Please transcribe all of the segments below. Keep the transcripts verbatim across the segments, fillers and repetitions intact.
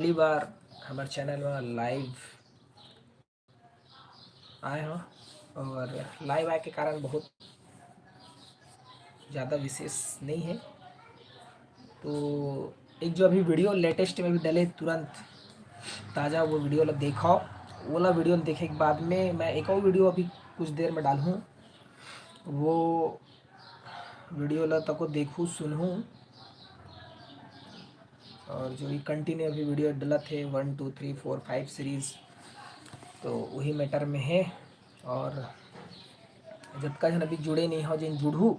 पहली बार हमर चैनल में लाइव आए हों और लाइव आए के कारण बहुत ज़्यादा विशेष नहीं है। तो एक जो अभी वीडियो लेटेस्ट में भी डले, तुरंत ताज़ा वो वीडियो ला देखो। ओला वीडियो देखे के बाद में मैं एक और वीडियो अभी कुछ देर में डालूँ, वो वीडियो ला तको देखू सुनहू। और जो ये कंटिन्यू अभी वीडियो डलत है, वन टू थ्री फोर फाइव सीरीज, तो वही मैटर में है। और जतका झन अभी जुड़े नहीं हो, जिन जुड़हू,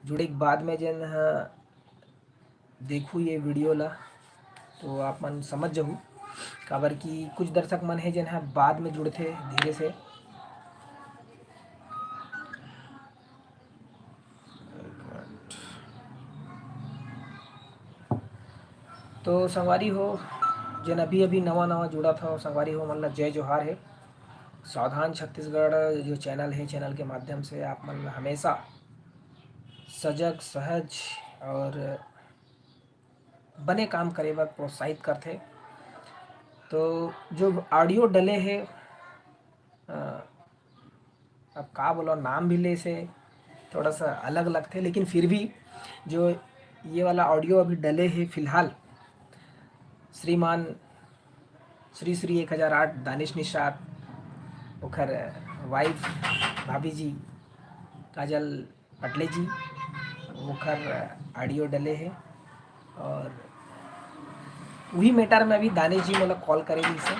जुड़े के बाद में जिन ह देखू ये वीडियो ला, तो आप मन समझ जाहू, काबर कि कुछ दर्शक मन है जिन ह बाद में जुड़थे धीरे से। तो संगवारी हो, जेन अभी अभी नवा नवा जुड़त हो, संगवारी हो, मन ला जय जोहार है। सावधान छत्तीसगढ़ जो चैनल है, चैनल के माध्यम से आप मन ला हमेशा सजग, सहज और बने काम करे बर प्रोत्साहित करथे। तो जो ऑडियो डले है, अ, अब का बोलो, नाम भी ले से थोड़ा सा अलग लगथे, लेकिन फिर भी जो ये वाला ऑडियो अभी डले है फिलहाल, श्रीमान श्री श्री एक हज़ार आठ दानिश निषाद, ओखर वाइफ भाभी जी काजल पटले जी, ओखर ऑडियो डले है। और वही मैटर में अभी दानिश जी मोला कॉल करे रहिस हे,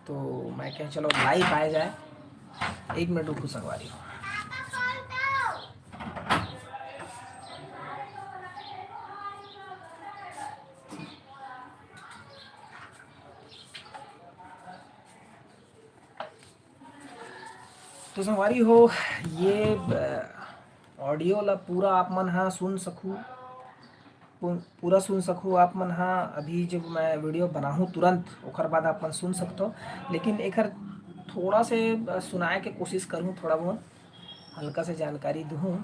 तो मैं कहें चलो लाइव आए जाए। एक मिनट रुकू संगवारी हो। तो संगवारी हो, ये ऑडियो ला पूरा आप मन हा सुन सकू, पू-, पूरा सुन सकू आप मन हा। अभी जब मैं वीडियो बनाहूँ तुरंत ओकर बाद आप मन सुन सकथो, लेकिन एकर थोड़ा से सुनाए के कोशिश करूँ, थोड़ा बहुत हल्का से जानकारी दूँ।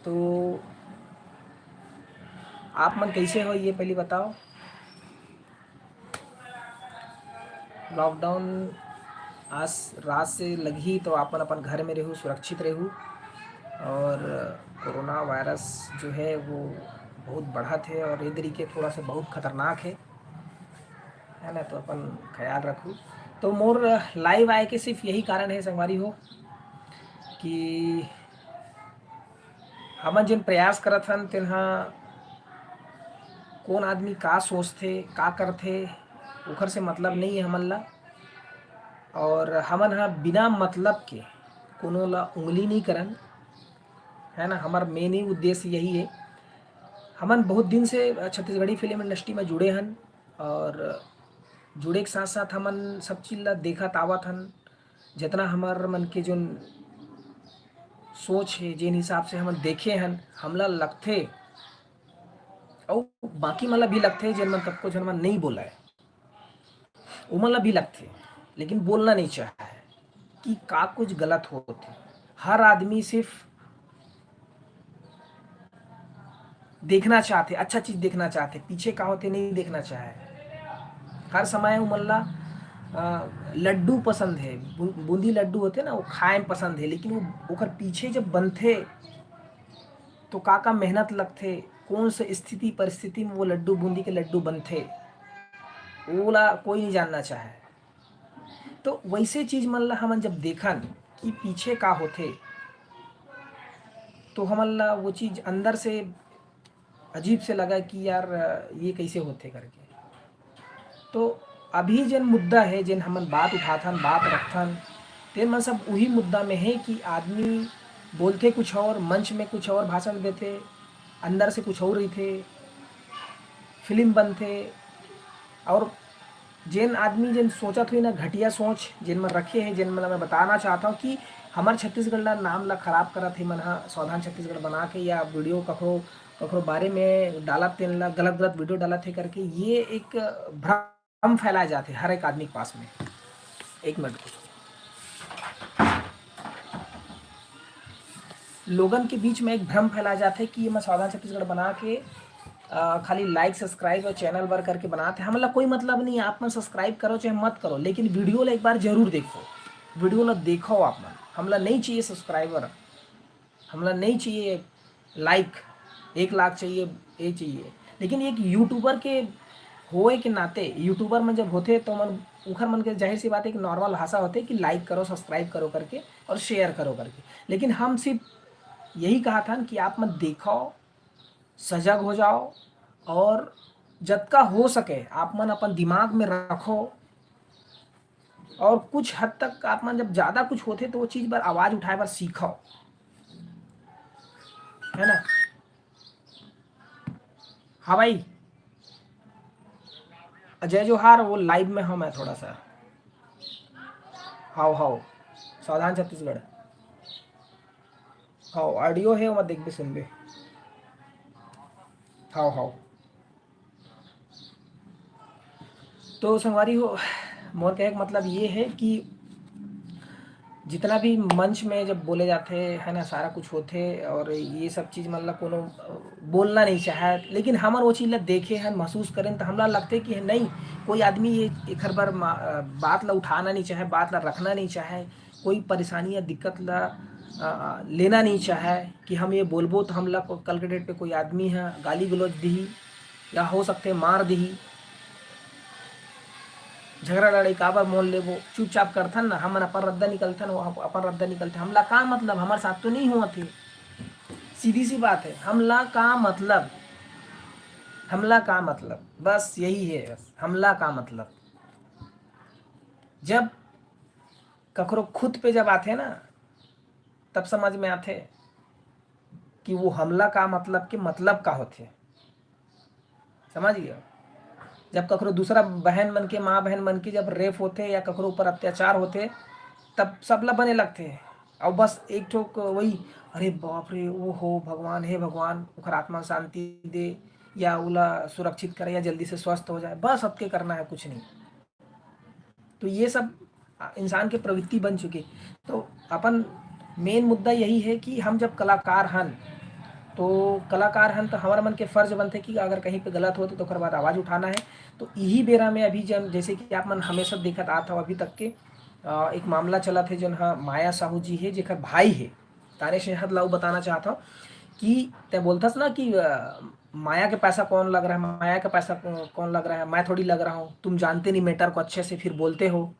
तो आप मन कैसे हो ये पहले बताओ। लॉकडाउन आज रात से लगही, तो आप मन अपन घर में रहू, सुरक्षित रहू। और कोरोना वायरस जो है वो बहुत बढ़त है और ये तरीके थोड़ा सा बहुत खतरनाक है, है ना, तो अपन ख्याल रखू। तो मोर लाइव आए के सिर्फ यही कारण है संगवारी हो कि हमन जेन प्रयास करत हन तेन ह कोन आदमी का सोचथे, का करथे, ओखर से मतलब नहीं है हमन ला। और हमन ह बिना मतलब के कोनो ला उंगली नहीं करन, है ना। हमर मेन ही उद्देश्य यही है। हमन बहुत दिन से छत्तीसगढ़ी फिल्म इंडस्ट्री में जुड़े हन और जुड़े के साथ साथ हमन सब चीज ला देखत आवत हन। जितना हमर मन के जोन सोच है, जेन हिसाब से हमन देखे हन, हमला लगथे, अउ बाकी मन ला भी लगथे, जेन मन कतको झन मन नहीं बोलय, उमन ला भी लगथे, लेकिन बोलना नहीं चाहे कि का कुछ गलत होथे। हर आदमी सिर्फ देखना चाहथे, अच्छा चीज देखना चाहथे, पीछे का होथे नहीं देखना चाहे। हर समय उमन ला अ, लड्डू पसंद है, बू-, बूंदी लड्डू होथे ना, वो खाए में पसंद है, लेकिन वो ओकर पीछे जब बनथे तो का का मेहनत लगथे, कौन से स्थिति परिस्थिति में वो लड्डू, बूंदी के लड्डू बनथे, ओला कोई नहीं जानना चाहे। तो वैसे चीज मन ला हमन जब देखन कि पीछे का होथे, तो हमन ला वो चीज अंदर से अजीब से लगा कि यार, ये कैसे होथे करके। तो अभी जेन मुद्दा है, जेन हमन बात उठाथन, बात रखथन, तेन मन सब उही मुद्दा में है कि आदमी बोलथे कुछ और, मंच में कुछ और भाषण देथे, अंदर से कुछ और रहिथे, फिल्म बनथे। और जेन आदमी जेन सोचत हुई ना, घटिया सोच जेन मन रखे है, जेन मन ला मैं बताना चाहता हूँ कि हमर छत्तीसगढ़ ला नाम ला खराब करत हे मन ह, सावधान छत्तीसगढ़ बना के या वीडियो कखरो, कखरो बारे में डालत, तेन ला गलत गलत वीडियो डालत हे करके, ये एक भ्रम फैलाया जाथे हर एक आदमी के पास में। एक मिनट, कुछ लोगन के बीच में एक भ्रम फैलाया जाथे कि ये मैं सावधान छत्तीसगढ़ बना के अ, खाली like subscribe और channel बर करके बनात हे, हमला कोई मतलब नहीं, आप मन subscribe करो चाहे मत करो, लेकिन video ला एक बार जरूर देखो, video ला देखो आप मन। हमला नहीं चाहिए subscriber, हमला नहीं चाहिए like, एक लाख चाहिए, ये चाहिए। लेकिन एक YouTuber के होए के नाते, YouTuber मन जब होथे तो मन, उखर मन के जाहिर सी बात है, एक normal भाषा होथे कि like करो, subscribe करो करके और share करो करके। लेकिन हम सिर्फ यही कहा था कि आप मन देखो, सजग हो जाओ और जतका हो सके आप मन अपन दिमाग में रखो। और कुछ हद तक आप मन जब ज़्यादा कुछ होथे तो वो चीज़ बर आवाज़ उठाए बर सीखो, है ना? हाँ भाई, अजय जोहार, वो live में हूँ मैं थोड़ा सा। हाव, हाव, सावधान छत्तीसगढ़। हाव, audio हे, ओमा देखबे सुनबे। हाव, हाव। तो संगवारी हो, मोर कहे के मतलब ये है कि जितना भी मंच में जब बोले जाथे, है ना, सारा कुछ होथे और ये सब चीज़ मतलब कोनो, अ, बोलना नहीं चाहे, लेकिन हमन वो चीज़ ला देखे हन, महसूस करेन, तो हमला लगथे कि नहीं, कोई आदमी ये एखर बर मा-, अ, बात ला उठाना नहीं चाहे, बात ला रखना नहीं चाहे, कोई परेशानी या दिक्कत ला, अ, लेना नहीं चाहे कि हम ये बोलबो तो हमला को-, कल के date पे कोई आदमी ह गाली गलौज दिही या हो सकथे मार दिही। झगड़ा लड़ाई काबर मोल लेबो, चुपचाप करथन ना, हमन अपन रद्दा निकलथन, वो अप-, अपन रद्दा निकलथे। हमला का मतलब, हमर साथ तो नहीं हुआ थे। सीधी सी बात है, हमला का मतलब, हमला का मतलब, बस यही है, बस हमला का मतलब। जब कखरो खुद पे जब आथे ना, तब समझ में आथे कि वो हमला का मतलब के मतलब का होथे। समझ गया? जब कखरो दूसरा बहन मन के, माँ बहन मन के जब rape होथे या कखरो ऊपर अत्याचार होथे, तब सबला बने लगथे। और बस एक ठोक वही, "अरे बाप रे, ओ हो भगवान, हे भगवान, ओखर आत्मा शांति दे, या ओला सुरक्षित करे, या जल्दी से स्वस्थ हो जाए।" बस अतके करना है, कुछ नहीं। तो ये सब इंसान के प्रवृत्ति बन चुके। तो अपन main मुद्दा यही है कि हम जब कलाकार हन, तो कलाकार हन, तो हमर मन के फर्ज बनथे कि अगर कहीं पे गलत होथे, तो ओकर बाद आवाज़ उठाना है। तो यही बेरा में अभी जन, जैसे कि आप मन हमेशा देखत आत हव अभी तक के, अ, एक मामला चलत है, जोन ह माया साहू जी है, जेकर भाई है। तानेश निषाद ला बताना चाहत हव कि तै बोलथस ना कि, अ, माया के पैसा कौन लग रहा है, माया के पैसा कौ-, कौन लग रहा है, मैं थोड़ी लग रहा हूँ, तुम जानते नहीं matter को अच्छे से फिर बोलते हो।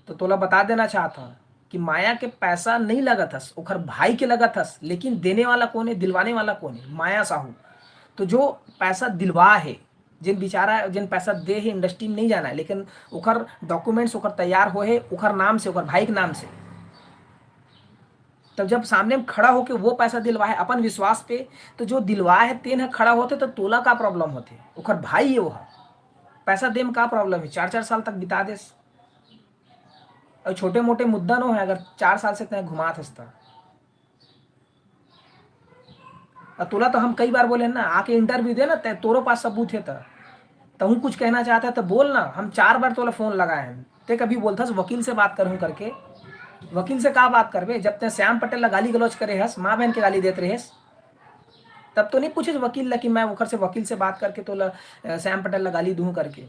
तो तोला बता देना चाहत हूँ कि माया के पैसा नहीं लगत हस, ओखर भाई के लगत हस, लेकिन देने वाला कौन है, दिलवाने वाला कौन है? माया साहू। तो जो पैसा दिलवा है, जिन बेचारा, जिन पैसा दे है, industry में नहीं जाना है, लेकिन ओखर documents ओखर तैयार हो है, ओखर नाम से, ओखर भाई के नाम से। तब जब सामने में खड़ा होके वो पैसा दिलवा है अपन विश्वास पे, तो जो दिलवा है तेन ह खड़ा होथे, तो तोला का problem होथे? ओखर भाई है वो ह। पैसा दे में का problem है? चार चार साल तक बिता देस। और छोटे मोटे मुद्दा नो है, अगर चार साल से तय घुमात हस त। और तोला तो हम कई बार बोले ना, आके interview दे ना, तय तोरो पास सबूत है त। तहूँ कुछ कहना चाहता है तो बोल ना, हम चार बार तोला phone लगाए हैं, ते कभी बोलथस वकील से बात करहूँ करके। वकील से का बात करबे, जब तय श्याम पटेल ला गाली गलौज करे हस, माँ बहन के गाली देत रहेस, तब तो नहीं पूछे वकील ला कि मैं ओखर से, वकील से बात करके तोला, अ, श्याम पटेल ला गाली दूँ करके।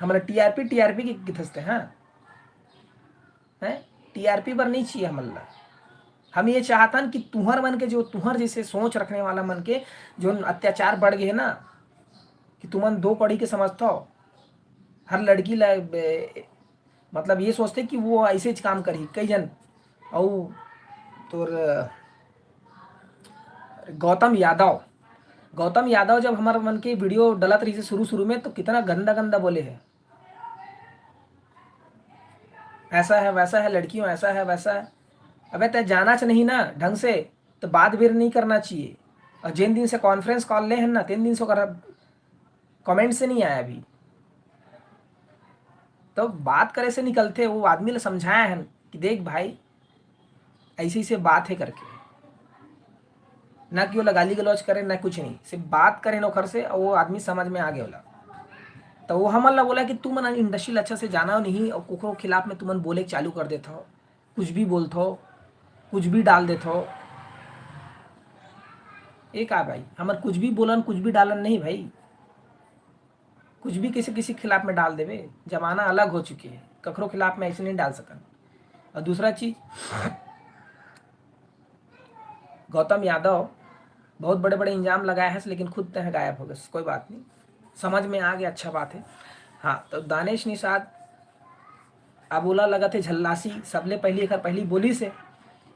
हमला T R P, T R P के किथस ते, हाँ? हैं? T R P बर नहीं चाहिए हमन ला। हम ये चाहतन कि तुहर मन के, जो तुहर जैसे सोच रखने वाला मन के जो अत्याचार बढ़ गए है ना, कि तुमन दो कौड़ी के समझथव, हर लड़की ला बे-, मतलब ये सोचते कि वो ऐसे च काम करही कई जन। अउ तोर गौतम यादव, गौतम यादव जब हमर मन के video डलत रहिसे शुरू शुरू में, तो कितना गंदा गंदा बोले है, ऐसा है वैसा है, लड़कियों ऐसा है वैसा है। अबे तय जाना च नहीं ना ढंग से, तो बात भी नहीं करना चाहिए। और जिन दिन से conference call ले हैं ना, तीन दिन से ओकर comment से नहीं आया अभी। तो बात करे से निकलते, वो आदमी ला समझाया है कि देख भाई, ऐसे ऐसे बात है करके, ना कि ओला गाली गलौज करे, ना कुछ नहीं, सिर्फ बात करे ओखर से, और वो आदमी समझ में आ गया ओला। तो वो हमन ला बोला कि तुमन industry ला अच्छा से जाना नहीं, और कुकरो खिलाफ में तुमन बोले चालू कर देत हो, कुछ भी बोलत हो, कुछ भी डाल देत हो। ये का भाई, हमर कुछ भी बोलन, कुछ भी डालन नहीं भाई, कुछ भी किसी किसी के खिलाफ में डाल देवे। जमाना अलग हो चुके है, कखरो खिलाफ में ऐसे नहीं डाल सकन। और दूसरा चीज, गौतम यादव बहुत बड़े बड़े इल्जाम लगाए हैं, लेकिन खुद तय गायब हो गए। कोई बात नहीं, समझ में आ गया, अच्छा बात है। हाँ, तो दानिश निषाद अब ओला लगत हे झल्लासी, सबले पहली एकर पहली बोलिस हे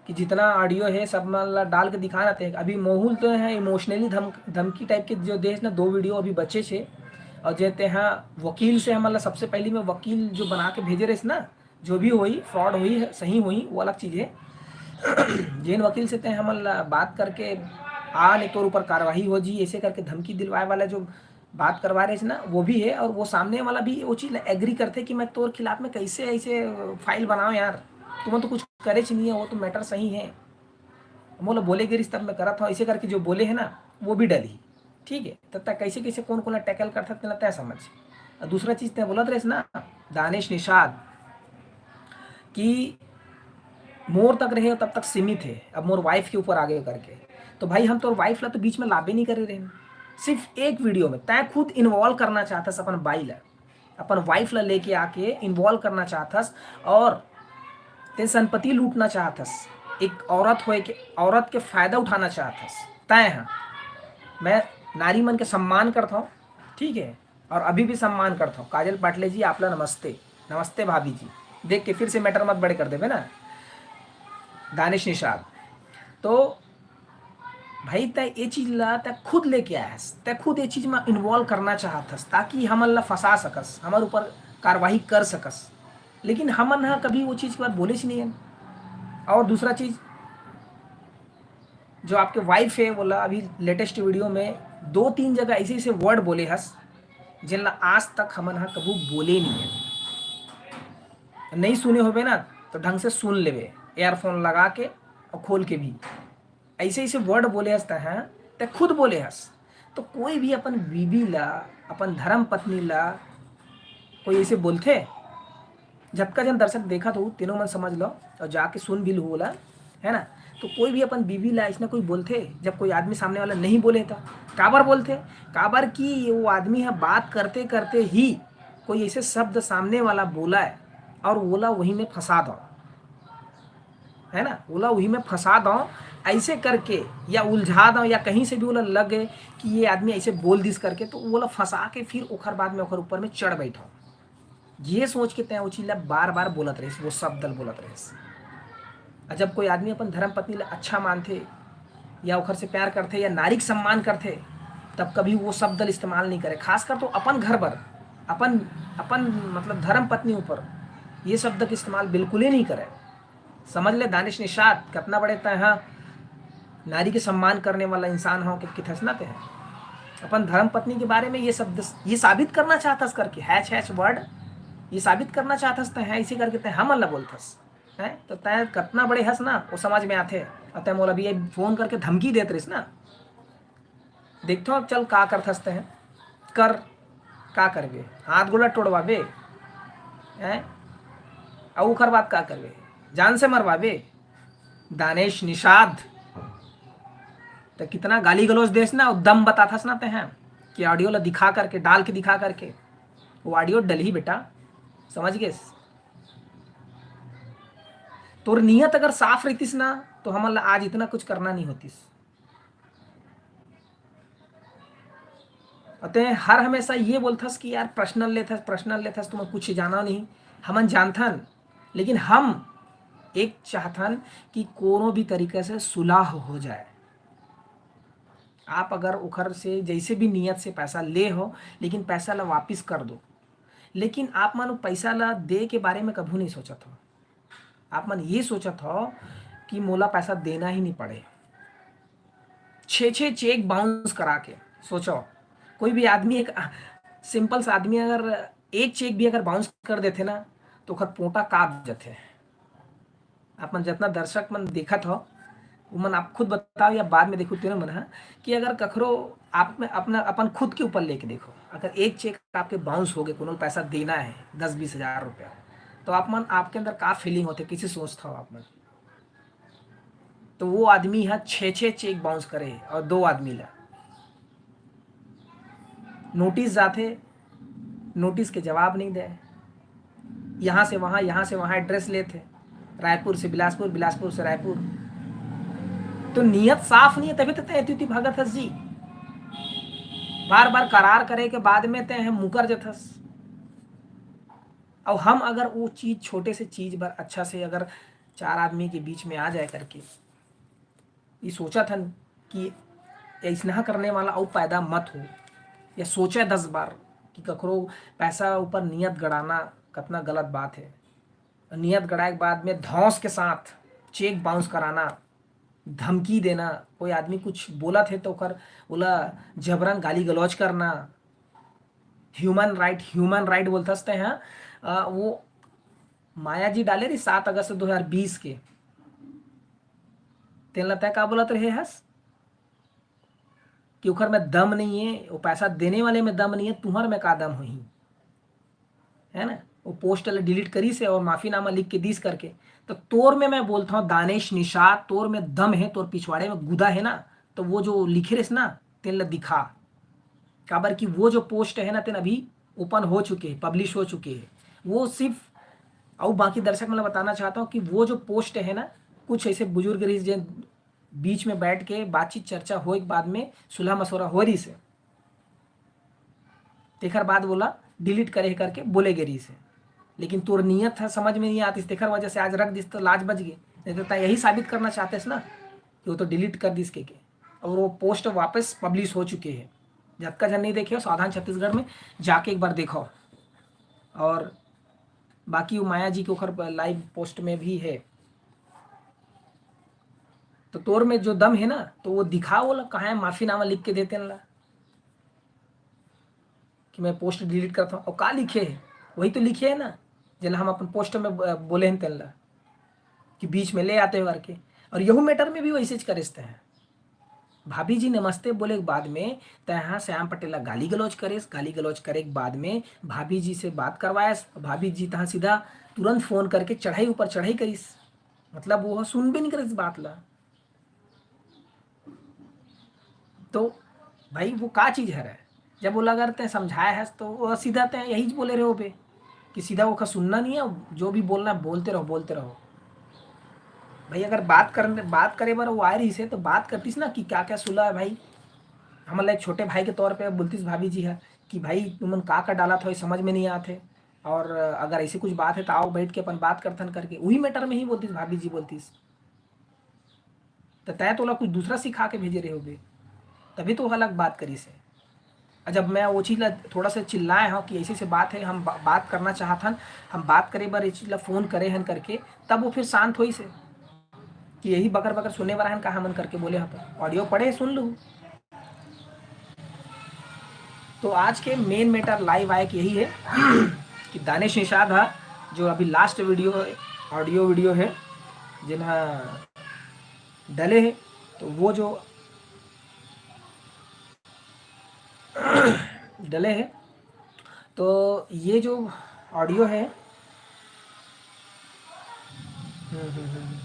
कि जितना ऑडियो हे सब मन ला डाल के दिखाना थे। अभी मोहुल तो है इमोशनली धम-, धमकी टाइप के जो देस ना, दो वीडियो अभी बचे छे। और जे तेहा वकील से हमन ला सबसे पहली में वकील जो बना के भेजे रहिस ना, जो भी होई, फ्रॉड होई, सही होई, वो अलग चीज है। जेन वकील से ते हमन ला बात करके आ, नहीं तोर ऊपर कार्रवाई हो जी, ऐसे करके धमकी दिलवाए वाला जो बात करवा रहे थे ना, वो भी है। और वो सामने वाला भी वो चीज एग्री करते कि मैं तोर खिलाफ में कैसे ऐसे फाइल बनाओ यार, तुमन तो कुछ करे च नहीं है, वो तो मैटर सही है, मोला बोले गिरिस तब मैं करत हूँ, ऐसे करके जो बोले है ना, वो भी डली। ठीक है, तो तय कैसे कैसे कौन कौन टैकल कर सकते ना, तय समझ। और दूसरा चीज तय बोलत रहे ना, दानिश निषाद, कि मोर तक रहे तब तक सीमित है, अब मोर वाइफ के ऊपर आगे करके। तो भाई, हम तोर वाइफ ला तो बीच में लाबे नहीं करे रहे, सिर्फ एक वीडियो में तय खुद इन्वॉल्व करना चाहता अपन बाई ला, अपन वाइफ ला लेके आके इन्वॉल्व करना चाहथस और ते संपत्ति लूटना चाहथस। एक औरत होए के, औरत के फायदा उठाना चाहथस। तय है, मैं नारी मन के सम्मान करता हूँ, ठीक है, और अभी भी सम्मान करता हूँ। काजल पाटले जी, आप ला नमस्ते। नमस्ते भाभी जी। देख के फिर से मैटर मत बड़े कर देबे ना, दानिश निषाद। तो भाई, तय ये चीज ला तय खुद लेके आया हस, तय खुद ये चीज में इन्वॉल्व करना चाहत हस, ताकि हमन ला फंसा सकस, हमारे ऊपर कार्रवाई कर सकस। लेकिन हमन हा कभी वो चीज के बारे बोले ही नहीं है। और दूसरा चीज, जो आपके वाइफ है, बोला अभी लेटेस्ट वीडियो में दो तीन जगह ऐसे ऐसे वर्ड बोले हस, जिन ला आज तक हमन हा कभू बोले नहीं है। नहीं सुने होबे ना, तो ढंग से सुन लेबे, ईयरफोन लगा के और खोल के भी। ऐसे ऐसे वर्ड बोले हस तय, हैं, तय खुद बोले हस। तो कोई भी अपन बीबी ला, अपन धर्म पत्नी ला कोई ऐसे बोलथे? जतका जन दर्शक देखत हो, तीनों मन समझ लो और जाके सुन भी लो, बोला, है ना? तो कोई भी अपन बीबी ला ऐसना कोई बोलथे, जब कोई आदमी सामने वाला नहीं बोले, तो काबर बोलथे? काबर कि वो आदमी है, बात करते करते ही कोई ऐसे शब्द सामने वाला बोला है और ओला वही में फंसा दो, है ना, ओला वही में फंसा दो ऐसे करके, या उलझा दो, या कहीं से भी ओला लगे कि ये आदमी ऐसे बोल दिस करके, तो ओला फंसा के फिर ओखर बाद में ओखर ऊपर में चढ़ बैठो। ये सोच के तय वो चीज ला बार बार बोलत रहिस, वो शब्द ला बोलत रहिस। और जब कोई आदमी अपन धर्म पत्नी ला अच्छा मानथे, या ओखर से प्यार करथे, या नारी के सम्मान करथे, तब कभी वो शब्द ला इस्तेमाल नहीं करे। खासकर तो अपन घर बर, अपन, अपन मतलब धर्म पत्नी ऊपर ये शब्द के इस्तेमाल बिल्कुल ही नहीं करे। समझ ले दानिश निषाद, कितना बड़े तय हा नारी के सम्मान करने वाला इंसान हो के किथस ना तय हा। अपन धर्म पत्नी के बारे में ये शब्द, ये साबित करना चाहतस करके, हैच हैच वर्ड, ये साबित करना चाहतस तय हा, इसी करके तय हमन ला बोलथस, हैं? तो तय कितना बड़े हस ना, वो समझ में आथे। और तय मोला भी ये फोन करके धमकी देत रहिस ना, देखथो अब चल का करथस तय, कर, का करबे? हाथ गोला टोड़वाबे, हैं? अउ ओखर बाद का करबे? जान से मरवाबे? दानिश निषाद, त कितना गाली गलौज देस ना, दम बताथस ना तय, हैं? कि ऑडियो ला दिखा करके, डाल के दिखा करके, वो ऑडियो डलही बेटा, समझ गेस? तोर नियत अगर साफ रहतिस ना, तो हमन ला आज इतना कुछ करना नहीं होतिस। अते हर हमेशा ये बोलथस कि यार पर्सनल लेथस, पर्सनल लेथस, तुम कुछ जाना नहीं। हमन जानथन, लेकिन हम एक चाहथन कि कोनो भी तरीका से सुलह हो जाए। आप अगर ओखर से जैसे भी नियत से पैसा ले हो, लेकिन पैसा ला वापिस कर दो। लेकिन आप मन पैसा ला दे के बारे में कभू नहीं सोचत हो। आप मन ये सोचत हो कि मोला पैसा देना ही नहीं पड़े। छः छः चेक बाउंस करा के सोचो, कोई भी आदमी, एक सिंपल सा आदमी अगर एक चेक भी अगर बाउंस कर देथे ना, तो ओखर पोटा कांप जथे। आप मन जितना दर्शक मन देखत हो, वो मन आप खुद बताओ या बाद में देखो, तीनों मन ह, कि अगर कखरो आप में अपना, अपन खुद के ऊपर लेके देखो, अगर एक चेक आपके बाउंस हो गए, कोनो पैसा देना है दस बीस हजार रुपया, तो आप मन, आपके अंदर का फीलिंग होते, किसी सोचता हो आप मन? तो वो आदमी ह छः छः चेक बाउंस करे हे और दो आदमी ला नोटिस जाथे, नोटिस के जवाब नहीं दे, यहाँ से वहाँ, यहाँ से वहाँ एड्रेस लेथे, रायपुर से बिलासपुर, बिलासपुर से रायपुर। तो नियत साफ नहीं है, तभी तो तैं एती भगत हस जी। बार बार करार करे के बाद में तैं मुकर जथस। और हम अगर वो चीज, छोटे से चीज बर अच्छा से अगर चार आदमी के बीच में आ जाए करके, ये सोचत हन कि ऐसना करने वाला अउ पैदा मत हो, या सोचे दस बार कि ककरो पैसा ऊपर नियत गड़ाना कतना गलत बात है। नियत गड़ाए के बाद में धौंस के साथ चेक बाउंस कराना, धमकी देना, कोई आदमी कुछ बोलत हे तो ओकर, ओला जबरन गाली गलौज करना, ह्यूमन राइट, ह्यूमन राइट बोलथस तैं ह। अ, वो माया जी डाले रही सात अगस्त दो हज़ार बीस के, तेन ला तैं का बोलत रहे हस कि ओकर में दम नहीं है, वो पैसा देने वाले में दम नहीं है, तुहर में का दम होही, है ना? वो पोस्ट ला डिलीट करिस हे और माफीनामा लिख के दिस करके। तो तोर में मैं बोलता हूँ दानिश निषाद, तोर में दम है, तोर पिछवाड़े में गुदा है ना, तो वो जो लिखे रहिस ना, तेन ला दिखा। काबर कि वो जो पोस्ट है ना, तेन अभी ओपन हो चुके हैं, पब्लिश हो चुके हैं। वो सिर्फ, और बाकी दर्शक मन ला बताना चाहता हूँ कि वो जो पोस्ट है ना, कुछ ऐसे बुजुर्ग रहिस जे बीच में बैठ के बातचीत चर्चा होए के बाद में सुलह मशवरा हो रहिस हे, तेखर बाद ओला डिलीट करे करके बोले गे रहिस हे। लेकिन तोर नियत ह समझ में नहीं आतिस, तेखर वजह से आज रख दिस तो लाज बच गे, नहीं तो तैं यही साबित करना चाहतेस ना कि वो तो डिलीट कर दिस के, के। और वो पोस्ट वापस पब्लिश हो चुके हैं। जतका झन नहीं देखे हो, सावधान छत्तीसगढ़ में जाके एक बार देखो। और बाकी वो माया जी के ओखर लाइव पोस्ट में भी है। तो तोर में जो दम है ना, तो वो दिखा, वो ला कहाँ है, माफीनामा लिख के देते ला कि मैं पोस्ट डिलीट करता हूँ। और का लिखे है, वही तो लिखे है ना, जेला हम अपन पोस्ट में ब-, बोले हैं तेन ला कि बीच में ले आते हो करके। और यहू मैटर में भी वैसे ज करिस तैं ह। भाभी जी नमस्ते बोले के बाद में तैं ह श्याम पटेल ला गाली गलौज करेस, गाली गलौज करे के बाद में भाभी जी से बात करवायस, भाभी जी तहाँ सीधा तुरंत फोन करके चढ़ाई ऊपर चढ़ाई करिस। मतलब वो सुनबे नहीं करिस बात ला। तो भाई वो का चीज हरे? जब वो अगर तैं समझाए हस तो वो सीधा तैं यही बोले रहे होबे कि सीधा ओखर सुनना नहीं है, जो भी बोलना है बोलते रहो, बोलते रहो। भाई अगर बात करने, बात करे बर वो आए रहिस हे तो बात करतिस ना कि क्या क्या सुलह है भाई। हमन ला एक छोटे भाई के तौर पे बोलतिस भाभी जी ह कि भाई तुमन का का डालत हो, समझ में नहीं आत हे, और अगर ऐसे कुछ बात है तो आओ बैठ के अपन बात करथन करके, वही मैटर में ही बोलतिस भाभी जी, बोलतिस। तो तैं तो ओला कुछ दूसरा सिखा के भेजे रहे होबे, तभी तो वो अलग बात करिस हे। और जब मैं वो चीज ला थोड़ा सा चिल्लाए हूँ कि ऐसे ऐसे बात है, हम बा-, बात करना चाहत हन, हम बात करे बर ये चीज ला फोन करे हन करके, तब वो फिर शांत होइस हे कि यही बकर बकर सुने वाला हन का हमन करके बोले हन। तो ऑडियो पढ़े, सुन लू। तो आज के मेन मैटर लाइव आए के यही है कि दानिश निषाद हा, जो अभी लास्ट वीडियो है, ऑडियो वीडियो है, जिन हा डले है, तो वो जो डले है, तो ये जो ऑडियो है, हम्म, हम्म, हम्म।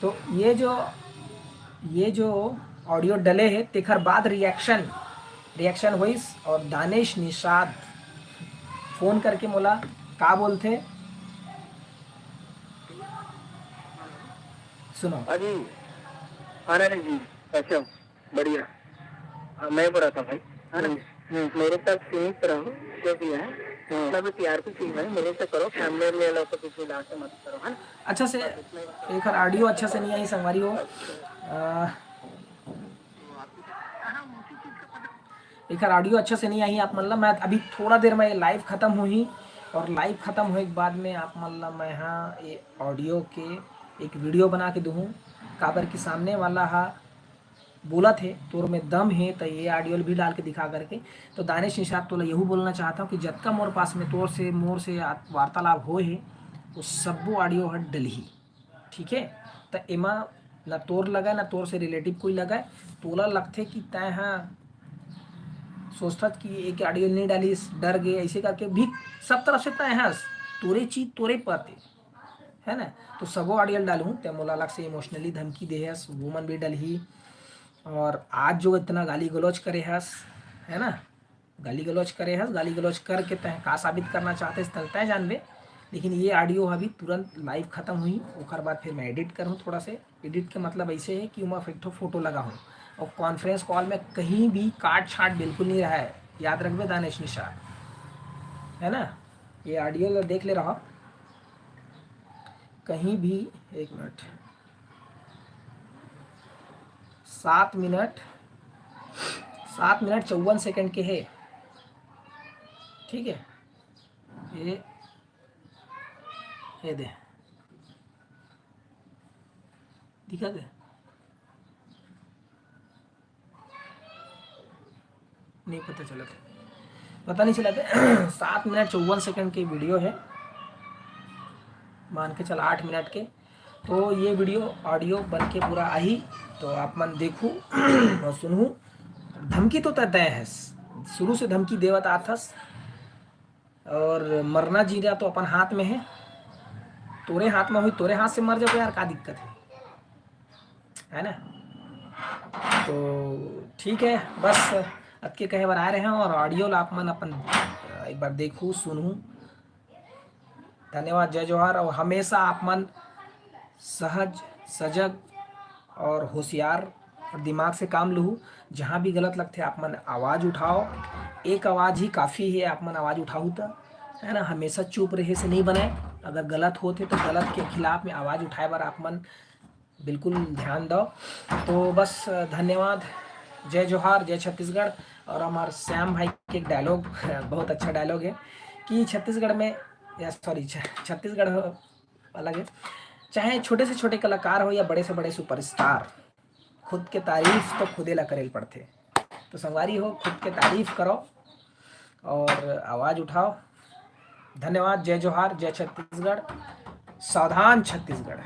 तो ये जो, ये जो ऑडियो डले है, तेखर बाद रिएक्शन, रिएक्शन होइस और दानिश निषाद फोन करके मोला का बोलथे, सुनो। अजी, हाँ नानी जी, कैसे हो? बढ़िया। हाँ, मैं बुरा था भाई, है ना? हम्म, हम्म। मेरे साथ सीमित रहो, जो भी है, हाँ। जितना भी प्यार की चीज है, मेरे से करो, फैमिली वालों को किसी लाड से मत करो, है ना? अच्छा से, बस इतना ही। एखर ऑडियो अच्छा से नहीं आई संगवारी हो। अच्छा। अ, एखर ऑडियो अच्छा से नहीं आई आप मन ला। मैं अभी थोड़ा देर में लाइव खत्म होही और लाइव खत्म होए के बाद में आप मन ला मैं हाँ ये ऑडियो के एक वीडियो बना के दूहूँ, काबर कि सामने वाला हा बोलत हे, तोर में दम हे, त ये ऑडियो भी डाल के दिखा करके। तो दानिश निषाद, तोला यहू बोलना चाहता हूँ कि जतका मोर पास में तोर से, मोर से आ-, वार्तालाप होए हे, वो सब्बो ऑडियो ह डलही, ठीक है? त एमा ना तोर लगे, ना तोर से रिलेटिव कोई लगे। तोला लगथे कि तैं ह सोचथस कि एक ऑडियो नहीं डालिस, डर गए, ऐसे करके भी सब तरफ से तैं हस, तोरे चीज तोरे पाते। है ना? तो सबो ऑडियो ल डालहूँ, ते मोला अलग से इमोशनली धमकी दे हस, वो मन भी डलही। और आज जो इतना गाली गलौज करे हस, है ना, गाली गलौज करे हस, गाली गलौज करके तैं का साबित करना चाहते हस, तैं जानबे। लेकिन ये ऑडियो अभी तुरंत लाइव खत्म हुई, ओकर बाद फिर मैं एडिट करूँ थोड़ा से। एडिट के मतलब ऐसे है कि ओमा एक ठो फोटो लगा हूँ, और कॉन्फ्रेंस कॉल में कहीं भी काट छाट बिल्कुल नहीं रहा है, याद रखबे दानिश निषाद, है ना? ये ऑडियो ला देख ले रहा, कहीं भी, एक मिनट, सात मिनट, सात मिनट चौवन सेकंड के है, ठीक है? ये, ये दे, दिखा दे, नहीं पता चला था, पता नहीं चला था। सात मिनट चौवन सेकंड की वीडियो है, मान के चल आठ मिनट के। तो ये वीडियो ऑडियो बन के पूरा आही, तो आप मन देखू और सुनहू। धमकी तो तय तय है, शुरू से धमकी देवत आथस, और मरना जीना तो अपन हाथ में है, तोरे हाथ में हुई, तोरे हाथ से मर जाबे यार, का दिक्कत है, है ना? तो ठीक है, बस अतके कहे बर आए रहे हैं, और ऑडियो ला आप मन अपन एक बार देखू, सुनहू। धन्यवाद, जय जोहार, और हमेशा आप मन सहज, सजग और होशियार और दिमाग से काम लूहू। जहाँ भी गलत लगथे, आप मन आवाज़ उठाओ, एक आवाज़ ही काफ़ी है, आप मन आवाज़ उठाहू त, है ना? हमेशा चुप रहे से नहीं बने, अगर गलत होथे तो गलत के खिलाफ में आवाज़ उठाए बर आप मन बिल्कुल ध्यान दो। तो बस धन्यवाद, जय जोहार, जय छत्तीसगढ़। और हमारे श्याम भाई के एक डायलॉग, बहुत अच्छा डायलॉग है कि छत्तीसगढ़ में, या सॉरी, छत्तीसगढ़ अलग है, चाहे छोटे से छोटे कलाकार हो या बड़े से बड़े सुपरस्टार, खुद के तारीफ तो खुदे ला करे ल पड़थे। तो संगवारी हो, खुद के तारीफ करो और आवाज़ उठाओ। धन्यवाद, जय जोहार, जय छत्तीसगढ़, सावधान छत्तीसगढ़।